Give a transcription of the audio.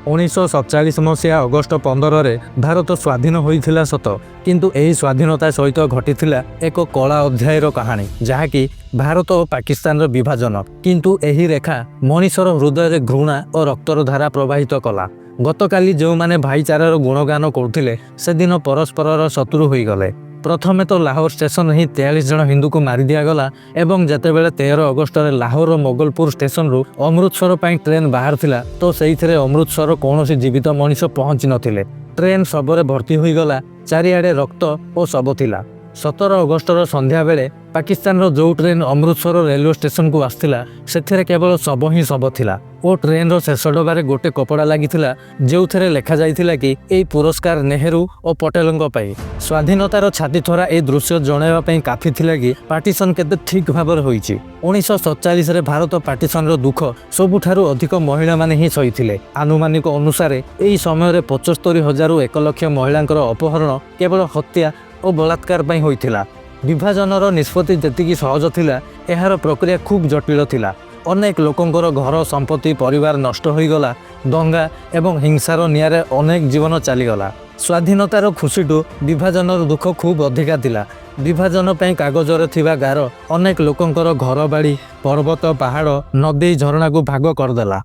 1947 ମସିହା ଅଗଷ୍ଟ 15ରେ ଭାରତ ସ୍ୱାଧୀନ ହୋଇଥିଲା ସତ, କିନ୍ତୁ ଏହି ସ୍ୱାଧୀନତା ସହିତ ଘଟିଥିଲା ଏକ କଳା ଅଧ୍ୟାୟର କାହାଣୀ, ଯାହାକି ଭାରତ ଓ ପାକିସ୍ତାନର ବିଭାଜନ। କିନ୍ତୁ ଏହି ରେଖା ମଣିଷର ହୃଦୟରେ ଘୃଣା ଓ ରକ୍ତର ଧାରା ପ୍ରବାହିତ କଲା। ଗତକାଲି ଯେଉଁମାନେ ଭାଇଚାରାର ଗୁଣଗାନ କରୁଥିଲେ, ସେଦିନ ପରସ୍ପରର ଶତ୍ରୁ ହୋଇଗଲେ। ପ୍ରଥମେ ତ ଲାହୋର ଷ୍ଟେସନରେ ହିଁ 43 ଜଣ ହିନ୍ଦୁକୁ ମାରି ଦିଆଗଲା ଏବଂ ଯେତେବେଳେ 13 ଅଗଷ୍ଟରେ ଲାହୋରର ମୋଗଲପୁର ଷ୍ଟେସନରୁ ଅମୃତସର ପାଇଁ ଟ୍ରେନ୍ ବାହାରିଥିଲା, ତ ସେଇଥିରେ ଅମୃତସର କୌଣସି ଜୀବିତ ମଣିଷ ପହଞ୍ଚି ନଥିଲେ। ଟ୍ରେନ୍ ଶବରେ ଭର୍ତ୍ତି ହୋଇଗଲା। ଚାରିଆଡ଼େ ରକ୍ତ ଓ ଶବ ଥିଲା। 17 ଅଗଷ୍ଟର ସନ୍ଧ୍ୟାବେଳେ ପାକିସ୍ତାନର ଯେଉଁ ଟ୍ରେନ୍ ଅମୃତସର ରେଲୱେ ଷ୍ଟେସନକୁ ଆସିଥିଲା, ସେଥିରେ କେବଳ ଶବ ହିଁ ଶବ ଥିଲା ଓ ଟ୍ରେନ୍ର ଶେଷ ଡବାରେ ଗୋଟେ କପଡ଼ା ଲାଗିଥିଲା, ଯେଉଁଥିରେ ଲେଖାଯାଇଥିଲା କି ଏହି ପୁରସ୍କାର ନେହେରୁ ଓ ପଟେଲଙ୍କ ପାଇଁ। ସ୍ୱାଧୀନତାର ଛାତିଥରା ଏହି ଦୃଶ୍ୟ ଜଣାଇବା ପାଇଁ କାଫି ଥିଲା କି ପାର୍ଟିସନ କେତେ ଠିକ୍ ଭାବରେ ହୋଇଛି। 1947ରେ ଭାରତ ପାର୍ଟିସନର ଦୁଃଖ ସବୁଠାରୁ ଅଧିକ ମହିଳାମାନେ ହିଁ ସହିଥିଲେ। ଆନୁମାନିକ ଅନୁସାରେ ଏହି ସମୟରେ 75 ହଜାରରୁ 1 ଲକ୍ଷ ମହିଳାଙ୍କର ଅପହରଣ କେବଳ ହତ୍ୟା ଓ ବଳାତ୍କାର ପାଇଁ ହୋଇଥିଲା। ବିଭାଜନର ନିଷ୍ପତ୍ତି ଯେତିକି ସହଜ ଥିଲା, ଏହାର ପ୍ରକ୍ରିୟା ଖୁବ୍ ଜଟିଳ ଥିଲା। ଅନେକ ଲୋକଙ୍କର ଘର, ସମ୍ପତ୍ତି, ପରିବାର ନଷ୍ଟ ହୋଇଗଲା। ଦଙ୍ଗା ଏବଂ ହିଂସାର ନିଆଁରେ ଅନେକ ଜୀବନ ଚାଲିଗଲା। ସ୍ୱାଧୀନତାର ଖୁସିଠୁ ବିଭାଜନର ଦୁଃଖ ଖୁବ୍ ଅଧିକା ଥିଲା। ବିଭାଜନ ପାଇଁ କାଗଜରେ ଥିବା ଗାର ଅନେକ ଲୋକଙ୍କର ଘର, ବାଡ଼ି, ପର୍ବତ, ପାହାଡ଼, ନଦୀ, ଝରଣାକୁ ଭାଗ କରିଦେଲା।